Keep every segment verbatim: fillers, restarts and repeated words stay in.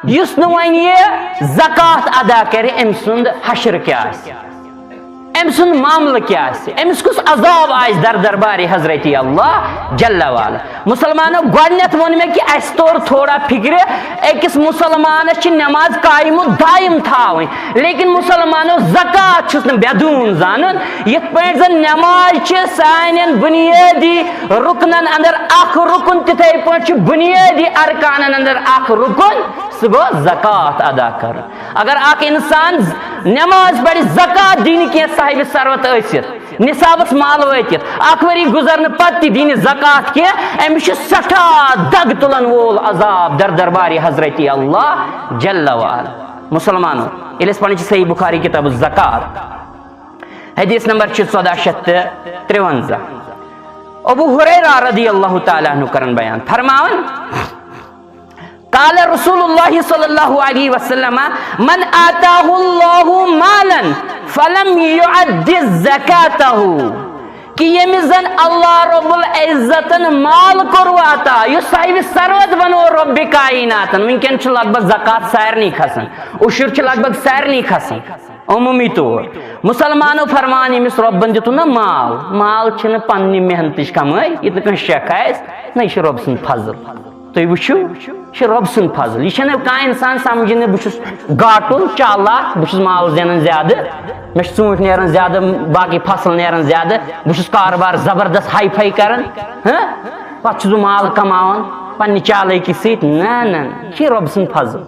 یُس نہٕ وۄنۍ یہِ زکوٰۃ ادا کرِ، أمۍ سُنٛد حشر کیٛاہ آسہِ؟ أمۍ سُنٛد معاملہٕ کیٛاہ آسہِ؟ أمِس کُس عذاب آسہِ در دربارِ حضرت اللہ جل وعلا؟ مسلمانو، گۄڈٕنٮ۪تھ ووٚن مےٚ کہِ اَسہِ توٚر تھوڑا فِکرِ، أکِس مسلمانس چھِ نٮ۪ماز قایم و دایم تھاوٕنۍ، لیکن مسلمانو، زکوٰۃ چھُس نہٕ بے دوٗن زانُن۔ یِتھ پٲٹھۍ زن نٮ۪ماز چھِ سانٮ۪ن بُنیٲدی رُکنن اندر اکھ رُکُن، تِتھے پٲٹھۍ چھُ بُنیٲدی ارکانن اندر اکھ رُکُن، سُہ گوٚو زکوٰۃ ادا کرُن۔ اگر اکھ انسان نٮ۪ماز پرِ، زکوٰۃ دِنہِ کینٛہہ صاحبِ ثروت ٲسِتھ، نصابس مال وٲتِتھ، اکھ ؤری گُزرنہٕ پتہٕ تہِ دِنہِ زکوٰۃ کینٛہہ، أمِس چھُ سٮ۪ٹھاہ دگ تُلن وول عذاب در دربارِ حضرت اللہ جل وعلا۔ مسلمانو، ییٚلہِ أسۍ پران چھِ صحیح بخاری کتاب الزکوٰۃ، حدیث نمبر چھُ ژۄداہ شیٚتھ تہٕ ترٛوَنزاہ۔ ابو ہریرہ رضی اللہ تعالیٰ عنہ کرن بیان، فرماوان، قال رسول اللہ صلی اللہ علیہ وسلم، من آتاہ اللہ مالا فلم یؤد زکاتہ، کہ ییٚمِس زن اللہ رب العزتن مال کوٚر عطا، یُس صاحبِ ثروت بنو رب کائناتن، وٕنکیٚن چھُ لگ بھگ زکوٰۃ سارنٕے کھسان، عشر چھُ لگ بھگ سارنٕے کھسان۔ عموٗمی طور مسلمانو فرمان، ییٚمِس رۄبن دیُتُن نا مال، مال چھِنہٕ پننہِ محنتٕچ کمٲے، یہِ نہٕ کٲنٛسہِ شک آسہِ، نہ، یہِ چھُ رۄب سُنٛد فضل۔ تُہۍ وٕچھِو، یہِ چھُ رۄب سُنٛد فضل۔ یہِ چھَنہٕ کانٛہہ انسان سمجھِ نہٕ، بہٕ چھُس گاٹُل چالاک، بہٕ چھُس مال زینان زیادٕ، مےٚ چھِ ژوٗنٛٹھۍ نیران زیادٕ، باقٕے فصل نیران زیادٕ، بہٕ چھُس کاربار زبردست ہاے فاے کران۔ ہاں؟ پتہٕ چھُس بہٕ مال کماوان پننہِ چالٲکی سۭتۍ۔ نہ، نہ، نہ، یہِ چھُ رۄب سُنٛد فضل۔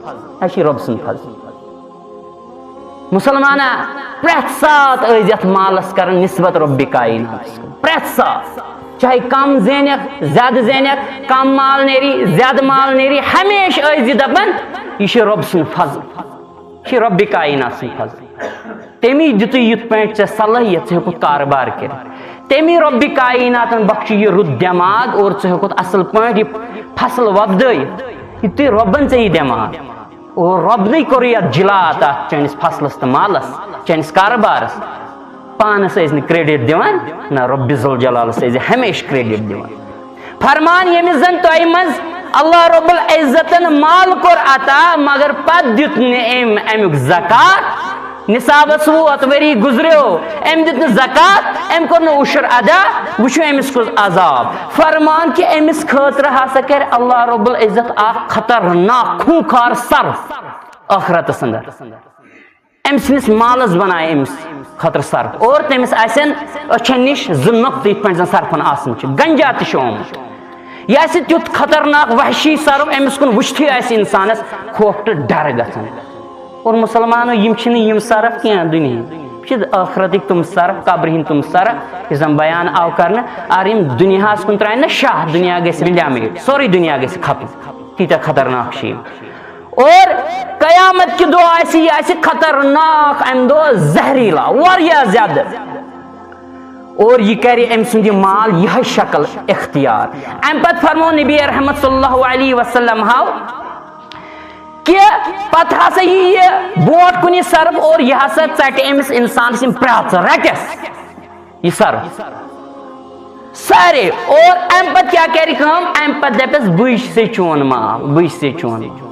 یہِ چھُ رۄب سُنٛد فضل۔ مسلمانہ، پرٛٮ۪تھ ساتہٕ ٲسۍ یتھ مالس کران نسبت رۄبِ کائناتس کُن۔ پرٛٮ۪تھ ساتہٕ، چاہے کم زینکھ، زیادٕ زینکھ، کم مال نیری، زیادٕ مال نیری، ہمیشہٕ ٲسۍ زِ دپان، یہِ چھُ رۄب سُنٛد فضل، یہِ چھُ رۄبِ کائنات سُنٛد فضل۔ تٔمی دیُتُے یِتھ پٲٹھۍ ژےٚ صلٲحیت، ژٕ ہیوٚکُتھ کاربار کٔرِتھ۔ تٔمی رۄبِ کائناتن بخشہِ یہِ رُت دٮ۪ماغ اور ژٕ ہیوٚکُتھ اصل پٲٹھۍ یہِ فصل وۄپدٲیِتھ۔ یہِ تُے رۄبن ژےٚ یہِ دٮ۪ماغ۔ اور رۄبنٕے کوٚر یتھ جِلا عطا چٲنِس فصلس تہٕ مالس، چٲنِس کاربارس۔ پانس ٲسۍ نہٕ credit دِوان، نہ، رۄبِ ذوالجلالس ٲسۍ زِ ہمیشہٕ credit دِوان۔ فرمان، ییٚمِس زن تۄہہِ منٛز اللہ رب العزتن مال کوٚر عطا، مگر پتہٕ دیُت نہٕ أمۍ امیُک زکات، نصابس ووت، ؤری گُزریو، أمۍ دیُت نہٕ زکات، أمۍ کوٚر نہٕ عشر ادا، وٕچھِو أمِس کُس عذاب۔ فرمان کہِ أمِس خٲطرٕ ہسا کرِ اللہ رب العزت اکھ خطرناک خوٗنخار سر ٲخرتس اندر۔ أمۍ سٕنٛدِس مالس بنایہِ أمِس خٲطرٕ سرپھ اور تٔمِس آسن أچھن نِش زٕ نۄقطہٕ، یِتھ پٲٹھۍ زن سرپھن آسان چھِ، گنجا تہِ چھُ آمُت۔ یہِ آسہِ تیُتھ خطرناک وحشی سرپھ، أمِس کُن وٕچھتھٕے آسہِ انسانس خوف تہٕ ڈر گژھان۔ اور مسلمانو، یِم چھِنہٕ یِم سرپھ کینٛہہ دُنیہٕکۍ، یِم چھِ ٲخرتٕکۍ تِم سرپھ، قبرِ ہٕنٛدۍ تِم سرپھ، یُس زن بیان آو کرنہٕ۔ اگر یِم دُنیاہس کُن ترٛایہِ نہ شاہ، دُنیا گژھِ مِلیمیٹ، سورُے دُنیا گژھِ ختم، تیٖتیٛاہ خطرناک چھِ یِم۔ اور قیامت کہِ دۄہ آسہِ، یہِ آسہِ خطرناک، امہِ دۄہ زہریٖلا، واریاہ زیادٕ۔ اور یہِ کرِ أمۍ سُنٛد یہِ مال یِہے شکل اختیار۔ امہِ پتہٕ فرموو نبی رحمت صلی اللہ علیہ وسلم ہاو کہِ پتہٕ ہسا یی یہِ برونٛٹھ کُن یہِ سرپھ اور یہِ ہسا ژٹہِ أمِس انسانس یِم پرٛٮ۪تھ رٹٮ۪س۔ یہِ سرپھ۔ سارے۔ اور امہِ پتہٕ کیٛاہ کرِ کٲم؟ امہِ پتہٕ دپٮ۪س، "بٕے چھُسے چون مال، بٕے چھُسے چون مال۔"